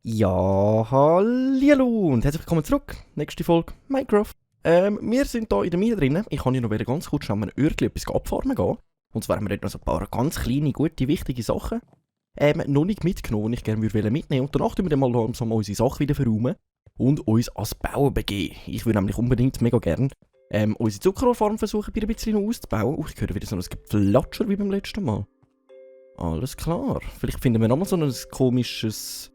Ja, hallo und herzlich willkommen zurück. Nächste Folge Minecraft. Wir sind hier in der Mine drin. Ich kann hier noch wieder ganz kurz an einem Örtchen etwas abfarmen gehen. Und zwar haben wir dort noch so ein paar ganz kleine, gute, wichtige Sachen noch nicht mitgenommen, die ich gerne mitnehmen würde. Und danach tun wir dann mal langsam unsere Sachen wieder verräumen und uns ans Bauen begeben. Ich würde nämlich unbedingt mega gerne unsere Zuckerrohrfarm versuchen, wieder ein bisschen noch auszubauen. Ich höre wieder so ein Geflatscher wie beim letzten Mal. Alles klar. Vielleicht finden wir nochmal so ein komisches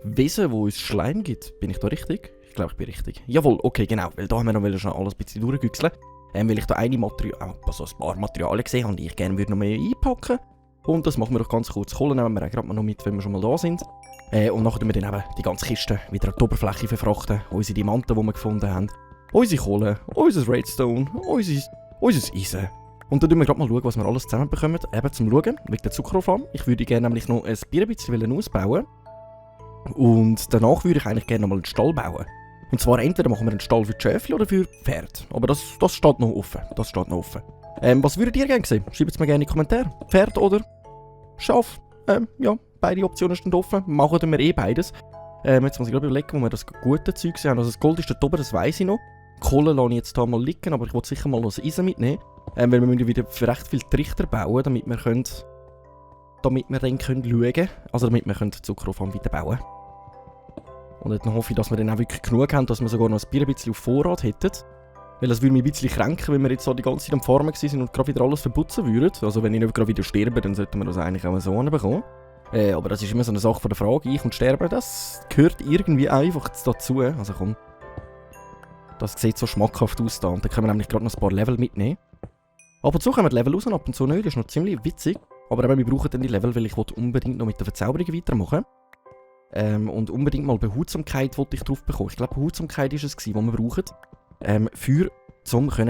Wesen, wo uns Schleim gibt. Bin ich da richtig? Ich glaube, ich bin richtig. Jawohl, okay, genau. Weil da haben wir noch schon alles ein bisschen durchgüchseln. Weil ich da ein paar Materialien gesehen habe, die ich gerne noch mehr einpacken würde. Und das machen wir doch ganz kurz. Kohle nehmen wir gerade mal noch mit, wenn wir schon mal da sind. Und nachher tun wir dann eben die ganze Kiste wieder an die Oberfläche verfrachten. Unsere Diamanten, die wir gefunden haben. Unsere Kohle, unser Redstone, unser Eisen. Und dann schauen wir gerade mal, was wir alles zusammen bekommen. Eben zum Schauen, wegen der Zuckerrohrfarm. Ich würde gerne nämlich noch ein bisschen ausbauen. Und danach würde ich eigentlich gerne mal einen Stall bauen. Und zwar entweder machen wir einen Stall für die Schäfchen oder für Pferd. Aber das steht noch offen. Was würdet ihr gerne sehen? Schreibt es mir gerne in die Kommentare. Pferd oder Schaf? Ja, beide Optionen stehen offen. Machen wir beides. Jetzt muss ich gerade überlegen, wo wir das gute Zeug sehen. Also das Gold ist dort oben, das weiss ich noch. Kohle lasse ich jetzt hier mal liegen, aber ich will sicher mal noch das Eisen mitnehmen. Weil wir müssen wieder für recht viele Trichter bauen, damit wir dann schauen können. Also damit wir die Zuckerrohrfarm weiterbauen können. Und dann hoffe ich, dass wir dann auch wirklich genug haben, dass wir sogar noch ein bisschen auf Vorrat hätten. Weil das würde mich ein bisschen kränken, wenn wir jetzt so die ganze Zeit am Farmen waren und gerade wieder alles verputzen würden. Also wenn ich nicht gerade wieder sterbe, dann sollten wir das eigentlich auch so hinbekommen. Aber das ist immer so eine Sache von der Frage, ich und Sterben, das gehört irgendwie einfach dazu. Also komm, das sieht so schmackhaft aus da. Und dann können wir nämlich gerade noch ein paar Level mitnehmen. Ab und zu kommen die Level raus, ab und zu nicht, das ist noch ziemlich witzig. Aber eben, wir brauchen dann die Level, weil ich unbedingt noch mit der Verzauberung weitermachen. Und unbedingt mal Behutsamkeit wollte ich drauf bekommen. Ich glaube, Behutsamkeit ist es, was wir brauchen. Um die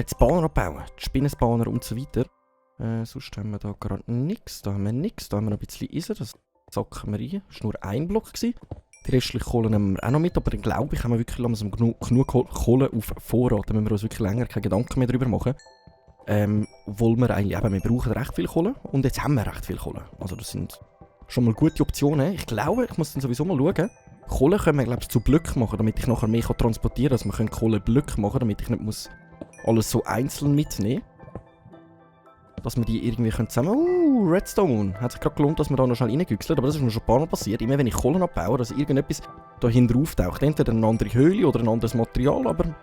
Spawner abbauen. Die Spinnenspawner und so weiter. Sonst haben wir da gerade nichts. Da haben wir nichts. Da haben wir noch ein bisschen Eisen. Das zacken wir rein. Das war nur ein Block. Die restlichen Kohle nehmen wir auch noch mit. Aber dann glaube ich, haben wir wirklich langsam genug Kohle auf Vorrat. Da müssen wir uns wirklich länger keine Gedanken mehr darüber machen. Obwohl wir eigentlich eben, wir brauchen recht viel Kohle. Und jetzt haben wir recht viel Kohle. Also das sind schon mal gute Optionen. Ich glaube, ich muss dann sowieso mal schauen. Kohle können wir, glaube ich, zu Blöcken machen, damit ich nachher mehr transportieren kann. Also wir können Kohleblöcke machen, damit ich nicht muss alles so einzeln mitnehmen muss. Dass wir die irgendwie zusammen... Redstone! Hat sich gerade gelohnt, dass wir da noch schnell reingüchseln. Aber das ist mir schon ein paar Mal passiert. Immer wenn ich Kohle abbaue, dass irgendetwas da hinten auftaucht. Entweder eine andere Höhle oder ein anderes Material. Aber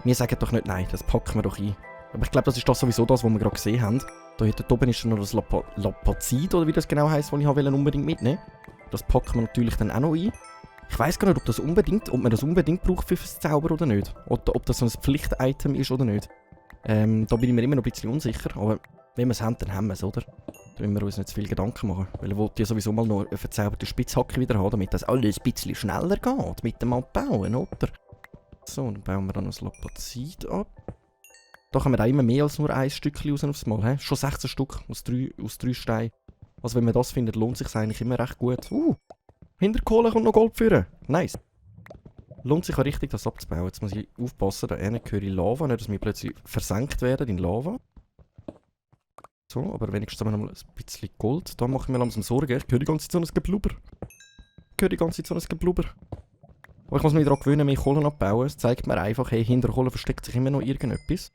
wir sagen doch nicht nein, das packen wir doch ein. Aber ich glaube, das ist das sowieso das, was wir gerade gesehen haben. Da hinten oben ist noch das Lapazid, oder wie das genau heisst, das ich unbedingt mitnehmen wollte. Das packen wir natürlich dann auch noch ein. Ich weiss gar nicht, ob man das unbedingt braucht für Verzauber oder nicht. Oder ob das so ein Pflicht-Item ist oder nicht. Da bin ich mir immer noch ein bisschen unsicher. Aber wenn wir es haben, dann haben wir es, oder? Da müssen wir uns nicht zu viel Gedanken machen. Weil ich wollte ja sowieso mal noch eine verzauberte Spitzhacke wieder haben, damit das alles ein bisschen schneller geht mit dem Abbauen, oder? So, dann bauen wir dann das Lapazid ab. Da können wir da immer mehr als nur ein Stückchen raus aufs Mal. He? Schon 16 Stück aus 3 Steinen. Also wenn man das findet, lohnt es sich eigentlich immer recht gut. Hinter Kohle kommt noch Gold führen. Nice. Lohnt sich auch richtig, das abzubauen. Jetzt muss ich aufpassen, da hinten höre ich Lava, nicht dass wir plötzlich versenkt werden in Lava. So, aber wenigstens haben wir noch mal ein bisschen Gold. Da mache ich mir langsam Sorgen. Ich höre die ganze Zeit so ein Geblubber. Aber ich muss mich daran gewöhnen, mehr Kohle abbauen. Es zeigt mir einfach, hey, hinter Kohle versteckt sich immer noch irgendetwas.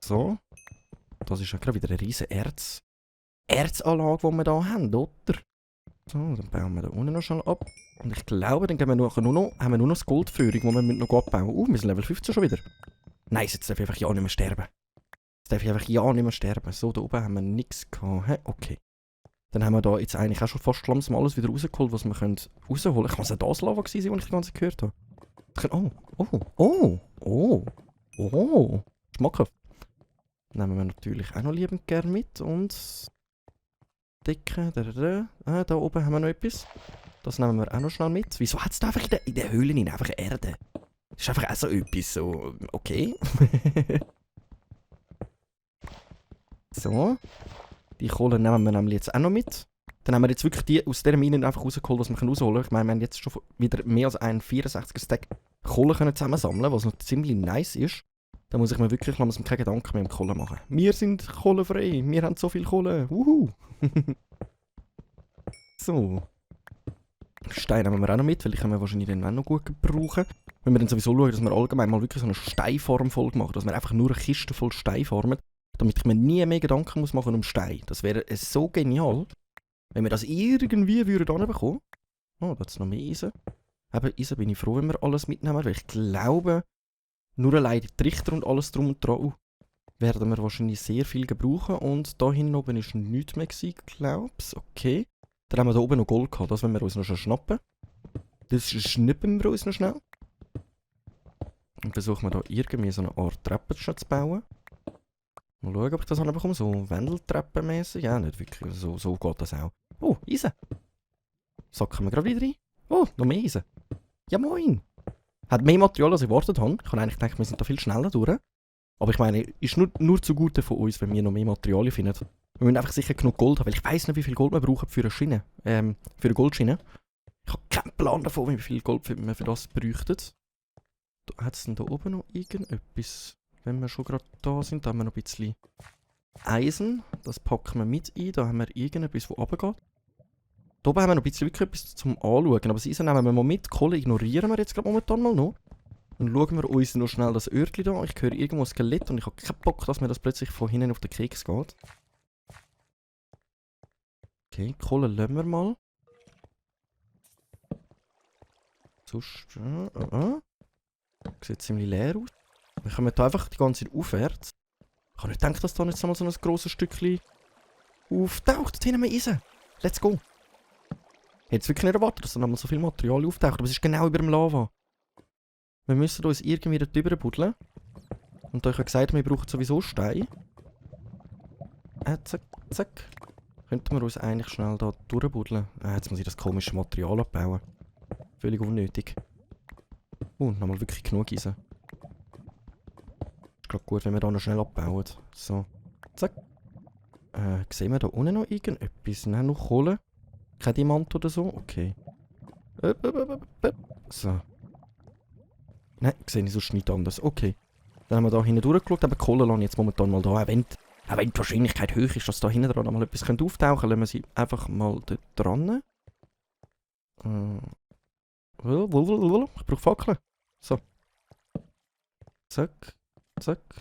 So. Das ist ja gerade wieder eine riesen Erzanlage, die wir hier haben, oder? So, dann bauen wir da unten noch schnell ab. Und ich glaube, dann haben wir nur noch das Goldführung, die wir noch abbauen. Wir sind Level 15 schon wieder. Nice, jetzt darf ich einfach ja nicht mehr sterben. So, da oben haben wir nichts gehabt. Okay. Dann haben wir da jetzt eigentlich auch schon fast langsam alles wieder rausgeholt, was wir rausholen können. Kann es auch das Lava gewesen sein, was ich die ganze Zeit gehört habe? Schmackhaft. Nehmen wir natürlich auch noch liebend gern mit und... Dicke, da oben haben wir noch etwas. Das nehmen wir auch noch schnell mit. Wieso hat es da einfach in der Höhle einfach Erde? Das ist einfach auch so etwas, so... Okay. So. Die Kohle nehmen wir nämlich jetzt auch noch mit. Dann haben wir jetzt wirklich die aus dieser Mine einfach rausgeholt, was wir rausholen können. Ich meine, wir haben jetzt schon wieder mehr als einen 64er Stack Kohle zusammensammeln, was noch ziemlich nice ist. Da muss ich mir wirklich langsam keine Gedanken mehr um Kohle machen. Wir sind kohlefrei, wir haben so viel Kohle. Wuhu! So. Stein nehmen wir auch noch mit, weil die können wir wahrscheinlich dann auch noch gut gebrauchen. Wenn wir dann sowieso schauen, dass wir allgemein mal wirklich so eine Steinform-Folge machen, dass wir einfach nur eine Kiste voll Stein formen, damit ich mir nie mehr Gedanken muss machen um Stein. Das wäre so genial, wenn wir das irgendwie hinbekommen. Oh, da ist noch mehr Eisen. Eben, Eisen bin ich froh, wenn wir alles mitnehmen, weil ich glaube, nur allein die Trichter und alles drum und dran werden wir wahrscheinlich sehr viel gebrauchen. Und da hinten oben ist nichts mehr gewesen, glaub's. Okay. Dann haben wir da oben noch Gold gehabt, das wollen wir uns noch schnell schnappen. Das schnippen wir uns noch schnell. Und versuchen wir da irgendwie so eine Art Treppe zu bauen. Mal schauen, ob ich das bekomme, so Wendeltreppenmäßig. Ja, nicht wirklich, so geht das auch. Oh, Eisen. Sacken wir gerade wieder rein. Oh, noch mehr Eisen. Ja moin. Hat mehr Material, als ich erwartet habe. Ich habe eigentlich gedacht, wir sind da viel schneller durch. Aber ich meine, ist nur zugute von uns, wenn wir noch mehr Materialien finden. Wir müssen einfach sicher genug Gold haben, weil ich weiss nicht, wie viel Gold wir brauchen für eine Schiene. Für eine Goldschiene. Ich habe keinen Plan davon, wie viel Gold wir für das bräuchten. Hat es denn da oben noch irgendetwas? Wenn wir schon gerade da sind, da haben wir noch ein bisschen Eisen. Das packen wir mit ein. Da haben wir irgendetwas, das runtergeht. Da oben haben wir noch ein bisschen wirklich etwas zum Anschauen. Aber das Eisen nehmen wir mal mit. Kohle ignorieren wir jetzt gerade momentan mal noch. Dann schauen wir uns noch schnell das Örtchen da. Ich höre irgendwo ein Skelett und ich habe keinen Bock, dass mir das plötzlich von hinten auf den Keks geht. Okay, Kohle lassen wir mal. Sonst... Sieht ziemlich leer aus. Wir kommen hier einfach die ganze Zeit aufwärts. Ich habe nicht gedacht, dass da jetzt mal so ein grosses Stückchen auftaucht. Dort hinten haben wir Eisen. Let's go. Ich hätte wirklich nicht erwartet, dass da nochmal so viel Material auftaucht. Aber es ist genau über dem Lava. Wir müssen uns irgendwie dort drüber buddeln. Und da habe ich gesagt, wir brauchen sowieso Stein. Zack, zack. Könnten wir uns eigentlich schnell da durchbuddeln. Jetzt muss ich das komische Material abbauen. Völlig unnötig. Nochmal wirklich genug Eisen. Ist gerade gut, wenn wir da noch schnell abbauen. So. Zack. Sehen wir da unten noch irgendetwas? Nein, noch Kohle. Kein Diamant oder so? Okay. So. Nein, sehe ich sonst nicht anders. Okay. Dann haben wir da hinten durchgeschaut, aber Kohle lasse ich jetzt momentan mal da. Auch wenn die Wahrscheinlichkeit hoch ist, dass da hinten dran mal etwas auftauchen könnte, lassen wir sie einfach mal dort dran. Ich brauche Fackeln. So. Zack. Zack.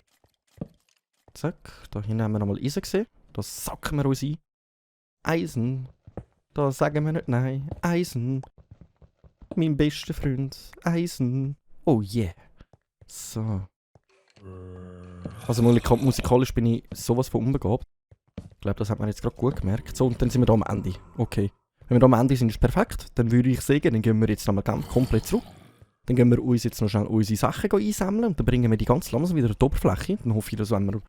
Zack. Da hinten haben wir nochmal Eisen gesehen. Da sacken wir uns ein. Eisen. Da sagen wir nicht nein. Eisen. Mein bester Freund. Eisen. Oh yeah. So. Also musikalisch bin ich sowas von unbegabt. Ich glaube, das hat man jetzt gerade gut gemerkt. So, und dann sind wir da am Ende. Okay. Wenn wir da am Ende sind, ist perfekt. Dann würde ich sagen, dann gehen wir jetzt nochmal komplett zurück. Dann gehen wir uns jetzt noch schnell unsere Sachen einsammeln und dann bringen wir die ganz langsam wieder an die Oberfläche. Dann hoffe ich, dass wenn wir...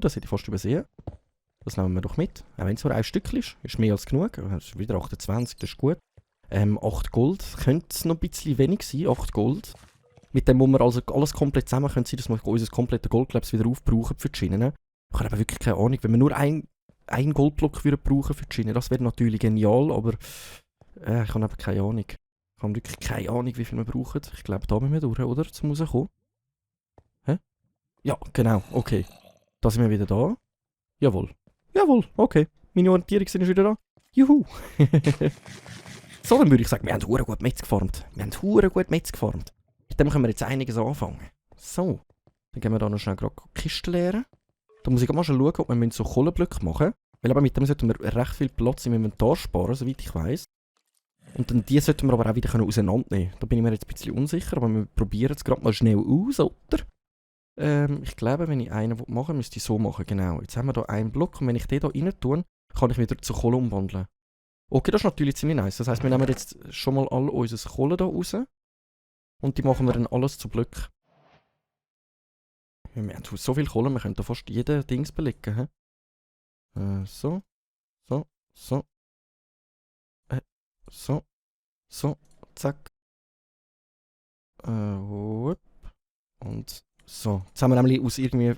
das hätte ich fast übersehen. Das nehmen wir doch mit. Auch wenn es nur ein Stückchen ist mehr als genug. Das ist wieder 28, das ist gut. 8 Gold. Könnte es noch ein bisschen wenig sein, 8 Gold. Mit dem, wo wir also alles komplett zusammen können, dass wir unser komplettes Goldklebs wieder aufbrauchen für die Schienen. Ich habe aber wirklich keine Ahnung. Wenn wir nur ein Goldblock brauchen für die Schiene, das wäre natürlich genial, aber ich habe eben keine Ahnung. Ich habe wirklich keine Ahnung, wie viel wir brauchen. Ich glaube, da müssen wir durch, oder? Zum rauskommen. Hä? Ja, genau, okay. Da sind wir wieder da. Jawohl. Jawohl, okay. Meine Orientierung sind wieder da. Juhu. So, dann würde ich sagen, wir haben verdammt gut Metz gefarmt. Mit dem können wir jetzt einiges anfangen. So. Dann gehen wir da noch schnell gerade die Kiste leeren. Da muss ich mal schon schauen, ob wir so Kohleblöcke machen. Weil aber mit dem sollten wir recht viel Platz im Inventar sparen, soweit ich weiss. Und dann die sollten wir aber auch wieder auseinandernehmen. Da bin ich mir jetzt ein bisschen unsicher, aber wir probieren es gerade mal schnell aus, oder? Ich glaube, wenn ich einen machen will, müsste ich so machen, genau. Jetzt haben wir hier einen Block und wenn ich den hier rein tue, kann ich wieder zu Kohle umwandeln. Okay, das ist natürlich ziemlich nice. Das heisst, wir nehmen jetzt schon mal all unser Kohle hier raus. Und die machen wir dann alles zu Blöcken. Wir haben so viel Kohle, wir können da fast jeden Dings belegen. So. So. So. So. So. Zack. Und so. Jetzt haben wir nämlich aus irgendwie,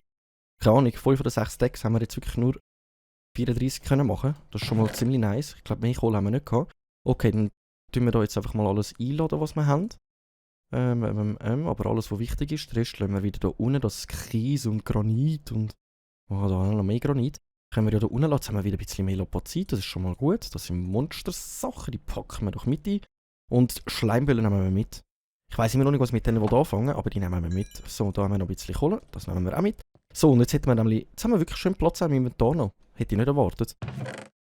keine Ahnung, 5 oder 6 Stacks haben wir jetzt wirklich nur 34 können machen. Das ist schon mal ziemlich nice. Ich glaube, mehr Kohle haben wir nicht gehabt. Okay, dann tun wir da jetzt einfach mal alles einladen, was wir haben. Aber alles, was wichtig ist, den Rest lassen wir wieder da unten. Das Kies und Granit und... Oh, da haben wir noch mehr Granit. Können wir ja da unten lassen. Jetzt haben wir wieder ein bisschen mehr Lapazit. Das ist schon mal gut. Das sind Monstersachen. Die packen wir doch mit ein. Und Schleimböllen nehmen wir mit. Ich weiss immer noch nicht, was mit denen anfangen, aber die nehmen wir mit. So, da haben wir noch ein bisschen Kohle. Das nehmen wir auch mit. So, und jetzt hätten wir nämlich... Jetzt haben wir wirklich schön Platz im Inventar noch. Hätte ich nicht erwartet.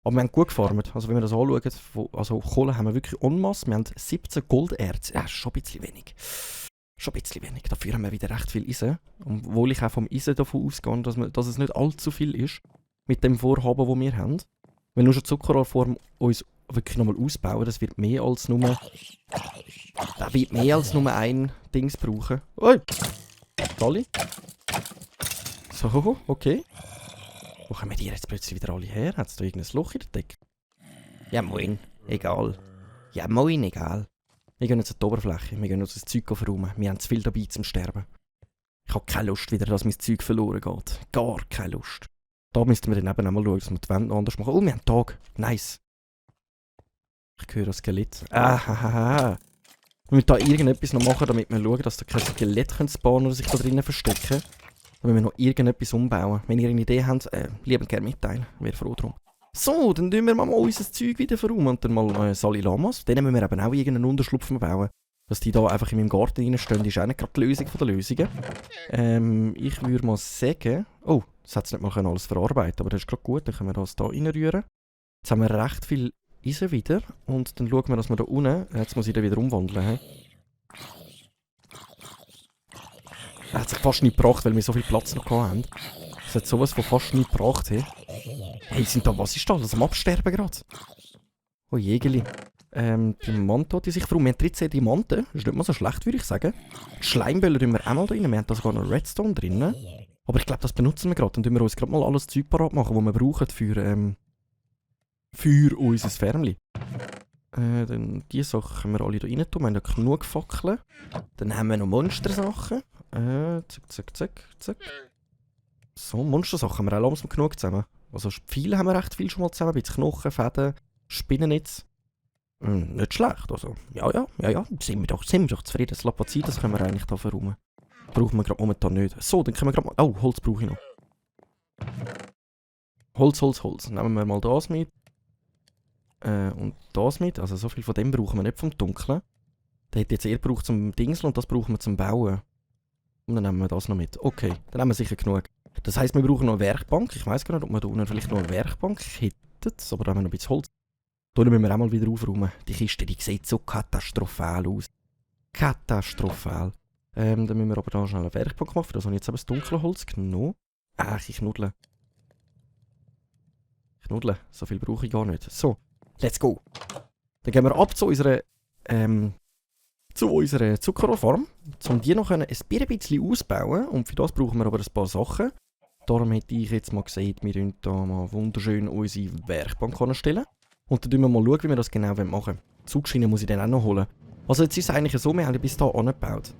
Aber wir haben gut gefarmt. Also wenn wir das anschauen, also Kohle haben wir wirklich en masse. Wir haben 17 Golderz. Ja, schon ein bisschen wenig. Schon ein bisschen wenig. Dafür haben wir wieder recht viel Eisen. Obwohl ich auch vom Eisen davon ausgehe, dass es nicht allzu viel ist. Mit dem Vorhaben, das wir haben. Wenn wir schon Zuckerrohrform uns wirklich nochmal ausbauen, das wird mehr als nur... Das wird mehr als nur ein Dings brauchen. Oi! Dolly? So, okay. Wo kommen die jetzt plötzlich wieder alle her? Hat es da irgendein Loch in der Decke? Ja moin, egal. Ja moin, egal. Wir gehen jetzt an die Oberfläche, wir gehen uns das Zeug verräumen. Wir haben zu viel dabei zum Sterben. Ich habe keine Lust wieder, dass mein Zeug verloren geht. Gar keine Lust. Da müssten wir dann eben einmal schauen, dass wir die Wände noch anders machen. Oh, wir haben Tag. Nice. Ich höre ein Skelett. Wir müssen da irgendetwas noch machen, damit wir schauen, dass da kein Skelett spawnen oder sich da drinnen verstecken. Dann müssen wir noch irgendetwas umbauen. Wenn ihr eine Idee habt, lieben gerne mitteilen. Wäre froh drum. So, dann tun wir mal unser Zeug wieder verräumen und dann mal Sally Lamas. Denen müssen wir eben auch irgendeinen Unterschlupf bauen. Dass die da einfach in meinem Garten reinstehen, ist auch nicht gerade die Lösung der Lösungen. Ich würde mal sagen... Oh, das hat es nicht mal alles verarbeiten, aber das ist gerade gut. Dann können wir das hier reinrühren. Jetzt haben wir recht viel Eisen wieder. Und dann schauen wir, dass wir da unten... Jetzt muss ich den wieder umwandeln. He? Das hat sich fast nicht gebracht, weil wir so viel Platz noch hatten. Das hat sowas von fast nicht gebracht. He? Hey, was ist das? Das am Absterben gerade? Oh Jägeli. Diamanten die sich warum? Wir haben 13 Diamanten. Das ist nicht mal so schlecht, würde ich sagen. Die Schleimböller tun wir auch mal drin. Wir haben da sogar noch Redstone drin. Aber ich glaube, das benutzen wir gerade. Dann tun wir uns gerade mal alles Zeug parat machen, das wir brauchen für unser Färmli. Dann diese Sachen können wir alle hier rein tun. Wir haben ja genug Fackeln. Dann haben wir noch Monstersachen. Zack. So, Monstersachen haben wir auch langsam genug zusammen. Also Pfeile haben wir recht viel schon mal zusammen. Ein bisschen Knochen, Fäden, Spinnennetz. Nicht schlecht, also. Ja. Sind wir doch zufrieden. Das Lapazit, das können wir eigentlich da verräumen. Brauchen wir gerade momentan nicht. So, dann können wir gerade mal... Oh, Holz brauche ich noch. Holz. Nehmen wir mal das mit. Und das mit. Also so viel von dem brauchen wir nicht vom Dunklen. Der hätte jetzt eher gebraucht zum Dingseln und das brauchen wir zum Bauen. Und dann nehmen wir das noch mit. Okay, dann haben wir sicher genug. Das heisst, wir brauchen noch eine Werkbank. Ich weiss gar nicht, ob wir da unten vielleicht noch eine Werkbank hätten. Aber da haben wir noch ein bisschen Holz. Da müssen wir auch mal wieder aufräumen. Die Kiste, die sieht so katastrophal aus. Katastrophal. Dann müssen wir aber da schnell eine Werkbank machen. Für das habe ich jetzt eben das dunkle Holz genommen. Ich knuddle. So viel brauche ich gar nicht. So, let's go. Dann gehen wir ab zu unserer Zuckerrohrfarm, um die noch ein bisschen ausbauen. Und für das brauchen wir aber ein paar Sachen. Darum hätte ich jetzt mal gesagt, wir können da mal wunderschön unsere Werkbank anstellen. Und dann schauen wir mal, wie wir das genau machen wollen. Die Zugschiene muss ich dann auch noch holen. Also jetzt ist es eigentlich so, wir haben bis hier angebaut.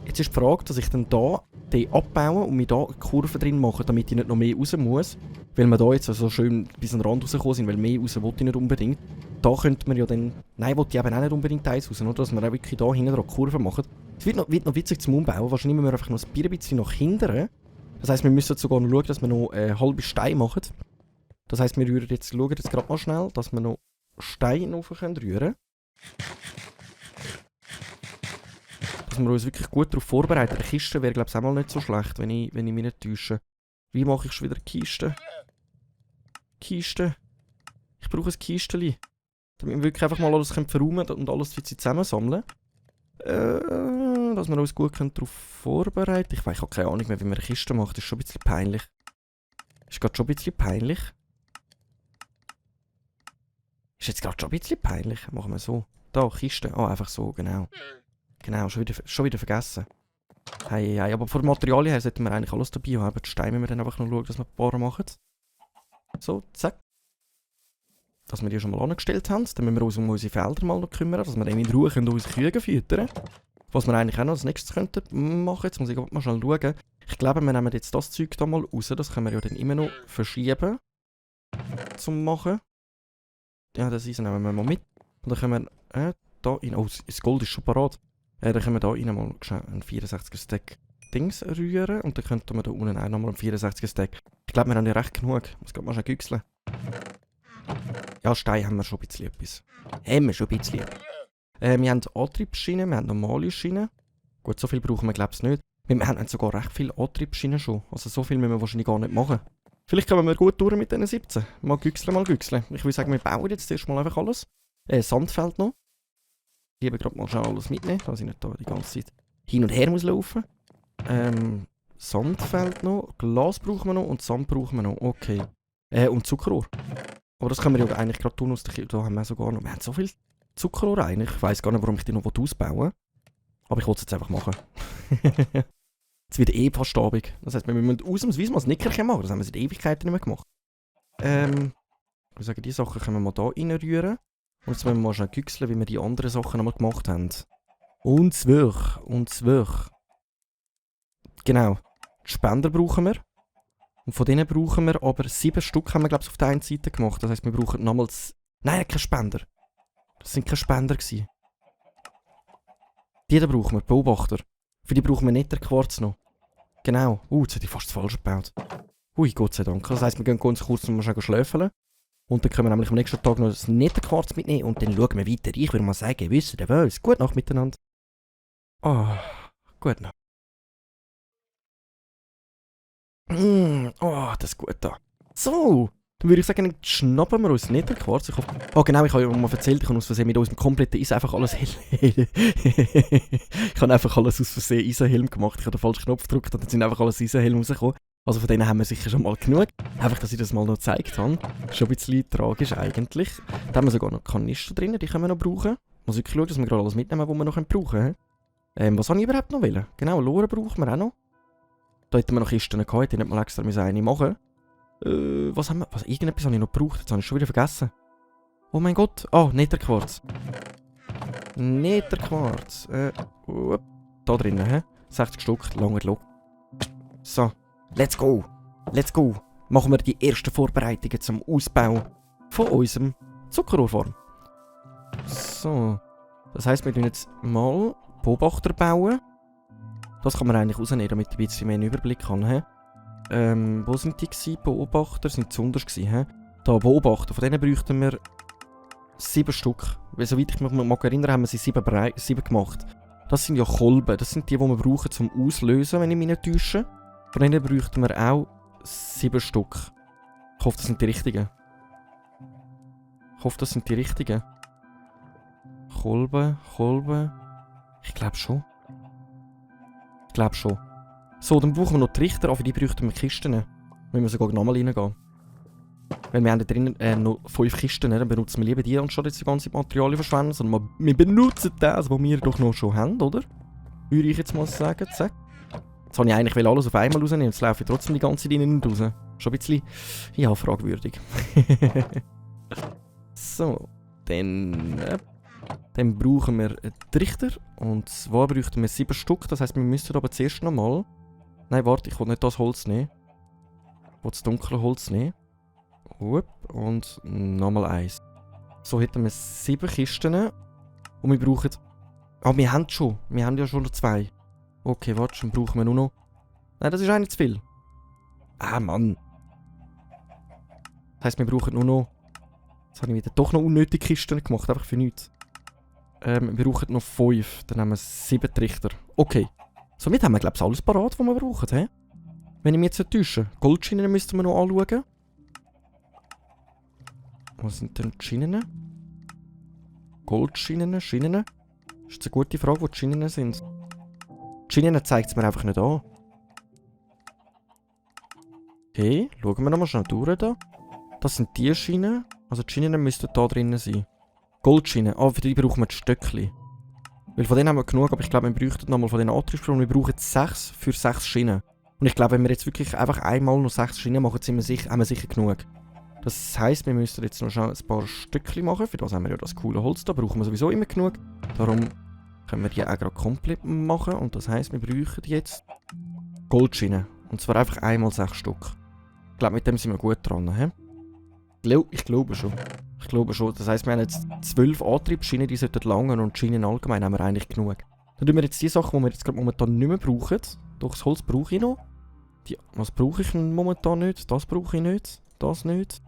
Jetzt ist die Frage, dass ich dann hier den abbaue und mir hier eine Kurve drin mache, damit ich nicht noch mehr raus muss. Weil wir hier jetzt so schön bis an den Rand rausgekommen sind, weil mehr raus wollte ich nicht unbedingt. Da könnte man ja dann... Nein, wollte ich eben auch nicht unbedingt eins raus, nur dass wir auch wirklich hier hinten dran Kurven machen. Es wird noch witzig zum Umbauen. Wahrscheinlich müssen wir einfach noch ein bisschen nach hinten. Das heisst, wir müssen sogar noch schauen, dass wir noch halbe Steine machen. Das heisst, wir schauen jetzt gerade mal schnell, dass wir noch Steine rauf rühren können. Dass wir uns wirklich gut darauf vorbereiten. Eine Kiste wäre, glaube ich, auch mal nicht so schlecht, wenn ich mich nicht täusche. Wie mache ich schon wieder Kiste? Ich brauche ein Kisteli. Damit wir wirklich einfach mal alles verräumen und alles für sie zusammensammeln. Dass wir uns gut darauf vorbereiten können. Ich habe keine Ahnung mehr, wie man eine Kiste macht. Das ist schon ein bisschen peinlich. Ist jetzt gerade schon ein bisschen peinlich. Machen wir so. Da, Kiste. Einfach so, genau. Genau, schon wieder vergessen. Hey, aber von den Materialien her sollten wir eigentlich alles dabei haben. Die Steine müssen wir dann einfach noch schauen, dass wir ein paar machen. So, zack. Dass wir die schon mal angestellt haben. Dann müssen wir uns um unsere Felder mal noch kümmern, dass wir dann in Ruhe unsere Kühe füttern können. Was wir eigentlich auch noch als nächstes könnten machen. Jetzt muss ich mal schnell schauen. Ich glaube, wir nehmen jetzt das Zeug da mal raus. Das können wir ja dann immer noch verschieben. zum Machen. Ja, das Eisen nehmen wir mal mit. Und dann können wir da rein... Oh, das Gold ist schon parat. Dann können wir da rein mal einen 64er Stack Dings rühren. Und dann könnten wir da unten auch nochmal einen 64er Stack. Ich glaube, wir haben ja recht genug. Ich muss gerade mal schnell güchseln. Ja, Stein haben wir schon ein bisschen etwas. Wir haben Antriebsschienen, wir haben normale Schienen. Gut, so viel brauchen wir glaube ich nicht. Wir haben sogar recht viele Antriebsschienen schon. Also so viel müssen wir wahrscheinlich gar nicht machen. Vielleicht kommen wir gut durch mit diesen 17. Mal güchseln. Ich würde sagen, wir bauen jetzt erstmal einfach alles. Sandfeld noch. Ich liebe gerade mal schnell alles mitnehmen, dass ich nicht da die ganze Zeit hin und her muss laufen. Sandfeld noch, Glas brauchen wir noch und Sand brauchen wir noch. Okay. Und Zuckerrohr. Aber das können wir ja eigentlich gerade tun aus der Küche. Da haben wir sogar noch. Wir haben so viel Zuckerrohr eigentlich. Ich weiss gar nicht, warum ich die noch ausbauen will. Aber ich will es jetzt einfach machen. Jetzt wird fast Abend. Das heisst, wir müssen ausnahmsweise mal ein Nickerchen machen. Das haben wir seit Ewigkeiten nicht mehr gemacht. Ich würde sagen, die Sachen können wir mal hier reinrühren. Und jetzt müssen wir mal schnell güchseln, wie wir die anderen Sachen nochmal gemacht haben. Und zwar. Genau. Die Spender brauchen wir. Und von denen brauchen wir aber 7 Stück, haben wir glaube ich auf der einen Seite gemacht. Das heisst, wir brauchen nochmals... Nein, keine Spender. Das sind keine Spender gewesen. Die da brauchen wir, Beobachter. Für die brauchen wir nicht den Quarz noch. Genau. Jetzt hätte ich fast das falsch gebaut. Ui, Gott sei Dank. Das heisst, wir gehen ganz kurz noch schnell schlafen. Und dann können wir nämlich am nächsten Tag noch das nette Quarz mitnehmen und dann schauen wir weiter. Ich würde mal sagen, wisst ihr was? Gute Nacht miteinander. Gute Nacht. Das ist gut da. So, dann würde ich sagen, schnappen wir uns nicht den Quarz. Genau, ich habe ja mal erzählt, ich habe aus Versehen mit unserem kompletten Eisen einfach alles Ich habe einfach alles aus Versehen Eisenhelm gemacht. Ich habe den falschen Knopf gedrückt und dann sind einfach alles Eisenhelm rausgekommen. Also von denen haben wir sicher schon mal genug. Einfach, dass ich das mal noch gezeigt habe. Schon ein bisschen tragisch eigentlich. Da haben wir sogar noch Kanister drin, die können wir noch brauchen. Muss wirklich schauen, dass wir gerade alles mitnehmen, was wir noch brauchen können. Was habe ich überhaupt noch wollen? Genau, Loren brauchen wir auch noch. Da hätten wir noch Kisten gehabt, hätte ich nicht mal extra eine machen. Was haben wir? Irgendetwas habe ich noch gebraucht, jetzt habe ich schon wieder vergessen. Oh mein Gott. Netherquarz. Netherquarz. Da drinnen, 60 Stück, langer Log. So, let's go. Machen wir die ersten Vorbereitungen zum Ausbau von unserem Zuckerrohrfarm. So. Das heisst, wir tun jetzt mal Beobachter bauen. Das kann man eigentlich rausnehmen, damit ich ein bisschen mehr einen Überblick habe. Wo sind die gewesen? Beobachter sind besonders gewesen. Da, Beobachter, von denen bräuchten wir 7 Stück. Weil, soweit ich mich mag erinnern, haben wir sie 7 gemacht. Das sind ja Kolben, das sind die wir brauchen zum Auslösen, wenn ich mich nicht täusche. Von denen bräuchten wir auch 7 Stück. Ich hoffe, das sind die richtigen. Kolben. Ich glaube schon. So, dann brauchen wir noch Trichter, aber für die bräuchten wir Kisten. Wenn wir sogar nochmal reingehen. Weil wir haben da drinnen noch 5 Kisten, dann benutzen wir lieber die, anstatt jetzt die ganze Materialien verschwenden, sondern wir benutzen das, was wir doch noch schon haben, oder? Würde ich jetzt mal sagen, zack. Jetzt wollte ich eigentlich alles auf einmal rausnehmen, jetzt laufe ich trotzdem die ganze Zeit rein und raus. Schon ein bisschen, ja, fragwürdig. So, dann brauchen wir einen Trichter. Und zwar bräuchten wir 7 Stück. Das heisst, wir müssen aber zuerst nochmal... Nein, warte, ich will nicht das Holz nehmen. Ich will das dunkle Holz nehmen. Und nochmal 1. So hätten wir 7 Kisten. Und wir brauchen... wir haben schon. Wir haben ja schon noch 2. Okay, warte, dann brauchen wir nur noch... Nein, das ist eigentlich zu viel. Mann. Das heisst, wir brauchen nur noch... Jetzt habe ich wieder doch noch unnötige Kisten gemacht, einfach für nichts. Wir brauchen noch 5, dann haben wir 7 Trichter. Okay. Somit haben wir, glaube ich, alles parat, was wir brauchen, Wenn ich mich jetzt nicht täusche. Goldschienen müssten wir noch anschauen. Was sind denn die Schienen? Goldschienen, Schienen? Das ist jetzt eine gute Frage, wo die Schienen sind. Die Schienen zeigt es mir einfach nicht an. Okay, schauen wir nochmal schnell durch da. Das sind die Schienen. Also die Schienen müssten da drinnen sein. Goldschienen. Für die brauchen wir die Stöckli. Weil von denen haben wir genug, aber ich glaube, wir bräuchten nochmal von den Antriebsströmen. Wir brauchen 6 für 6 Schienen. Und ich glaube, wenn wir jetzt wirklich einfach einmal noch 6 Schienen machen, haben wir sicher genug. Das heisst, wir müssen jetzt noch schnell ein paar Stöckli machen. Für das haben wir ja das coole Holz da. Brauchen wir sowieso immer genug. Darum können wir die auch gerade komplett machen. Und das heisst, wir brauchen jetzt Goldschienen. Und zwar einfach einmal 6 Stück. Ich glaube, mit dem sind wir gut dran. Ich glaube schon. Ich glaube schon. Das heisst, wir haben jetzt 12 Antriebsschienen, die sollten langen und Schienen allgemein haben wir eigentlich genug. Dann tun wir jetzt die Sachen, die wir jetzt gerade momentan nicht mehr brauchen. Doch das Holz brauche ich noch. Was brauche ich momentan nicht? Das brauche ich nicht. Das nicht.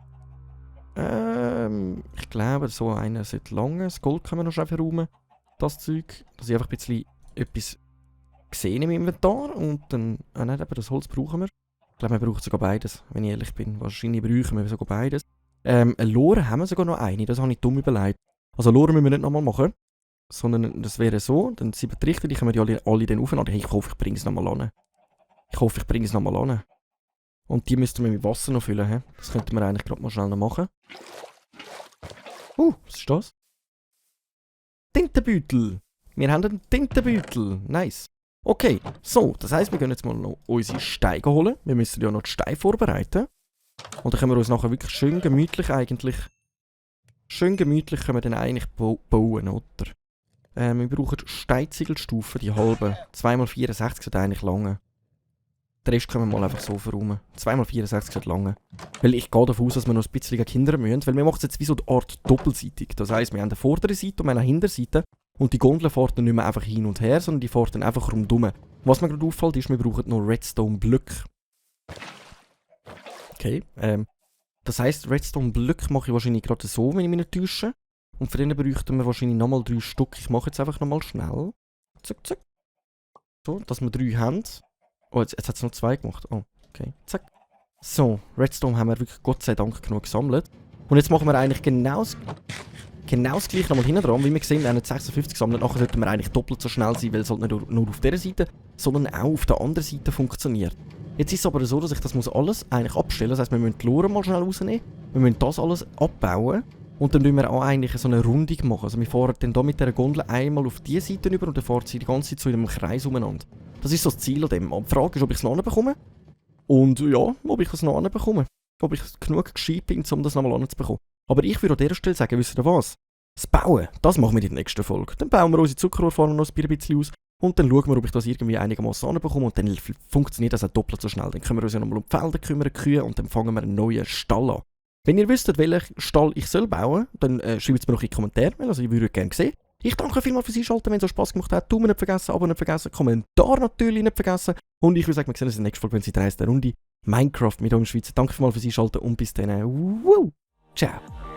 Ich glaube, so einer sollte langen. Das Gold können wir noch schnell verräumen. Das Zeug. Dass ich einfach ein bisschen etwas sehe im Inventar. Und dann, nein, aber das Holz brauchen wir. Ich glaube, wir brauchen sogar beides, wenn ich ehrlich bin. Wahrscheinlich brauchen wir sogar beides. Eine Lore haben wir sogar noch eine. Das habe ich dumm überlegt. Also Lore müssen wir nicht nochmal machen. Sondern das wäre so. Dann 7 Trichter, die können wir die alle dann aufladen. Hey, ich hoffe, ich bringe es nochmal an. Und die müssten wir mit Wasser noch füllen. He? Das könnten wir eigentlich gerade mal schnell noch machen. Was ist das? Tintenbeutel. Wir haben einen Tintenbeutel. Nice. Okay, so. Das heisst, wir gehen jetzt mal noch unsere Steine holen. Wir müssen ja noch die Steine vorbereiten. Und dann können wir uns nachher wirklich schön gemütlich eigentlich... Schön gemütlich können wir dann eigentlich bauen, oder? Wir brauchen Steinziegelstufen, die halben. 2x64 sollte eigentlich lange. Den Rest können wir mal einfach so verräumen. 2x64 sollte lange. Weil ich gehe davon aus, dass wir noch ein bisschen Kinder müssen. Weil wir machen es jetzt wie so eine Art doppelseitig. Das heisst, wir haben eine vordere Seite und wir haben eine Hinterseite. Und die Gondel fährt dann nicht mehr einfach hin und her, sondern die fährt dann einfach rundum. Was mir gerade auffällt, ist, wir brauchen noch Redstone-Blöcke. Okay, das heisst, Redstone-Blöcke mache ich wahrscheinlich gerade so, wenn ich mich nicht täusche. Und für den bräuchten wir wahrscheinlich nochmal 3 Stück. Ich mache jetzt einfach nochmal schnell. Zack, zack. So, dass wir 3 haben. Oh, jetzt hat es noch 2 gemacht. Oh, okay. Zack. So, Redstone haben wir wirklich Gott sei Dank genug gesammelt. Und jetzt machen wir eigentlich genau das gleiche nochmal hinten dran. Wie wir sehen, wir haben jetzt 56 gesammelt. Nachher sollten wir eigentlich doppelt so schnell sein, weil es halt nicht nur auf dieser Seite, sondern auch auf der anderen Seite funktioniert. Jetzt ist es aber so, dass ich das alles eigentlich abstellen muss. Das heisst, wir müssen die Lore mal schnell rausnehmen. Wir müssen das alles abbauen. Und dann müssen wir auch eigentlich so eine Rundung machen. Also wir fahren dann hier mit dieser Gondel einmal auf diese Seite über und dann fahren sie die ganze Zeit so in einem Kreis umeinander. Das ist so das Ziel an dem. Aber die Frage ist, ob ich es noch bekomme. Und ja, ob ich es noch bekomme. Ob ich genug gescheit bin, um das nochmal anzubekommen. Aber ich würde an dieser Stelle sagen, wisst ihr was? Das Bauen, das machen wir in der nächsten Folge. Dann bauen wir unsere Zuckerrohrfarm noch ein bisschen aus. Und dann schauen wir, ob ich das irgendwie einigermaßen anbekomme. Und dann funktioniert das auch doppelt so schnell. Dann können wir uns ja nochmal um die Felder kümmern, Kühe und dann fangen wir einen neuen Stall an. Wenn ihr wüsstet, welchen Stall ich soll bauen soll, dann schreibt es mir noch in die Kommentare, also ich würde es gerne sehen. Ich danke vielmals fürs Einschalten, wenn es euch Spass gemacht hat. Daumen nicht vergessen, Abo nicht vergessen, Kommentar natürlich nicht vergessen. Und ich würde sagen, wir sehen uns in der nächsten Folge, wenn es in der nächsten Runde Minecraft mit euch im Schweizer. Danke vielmals fürs Einschalten und bis dann. Ciao.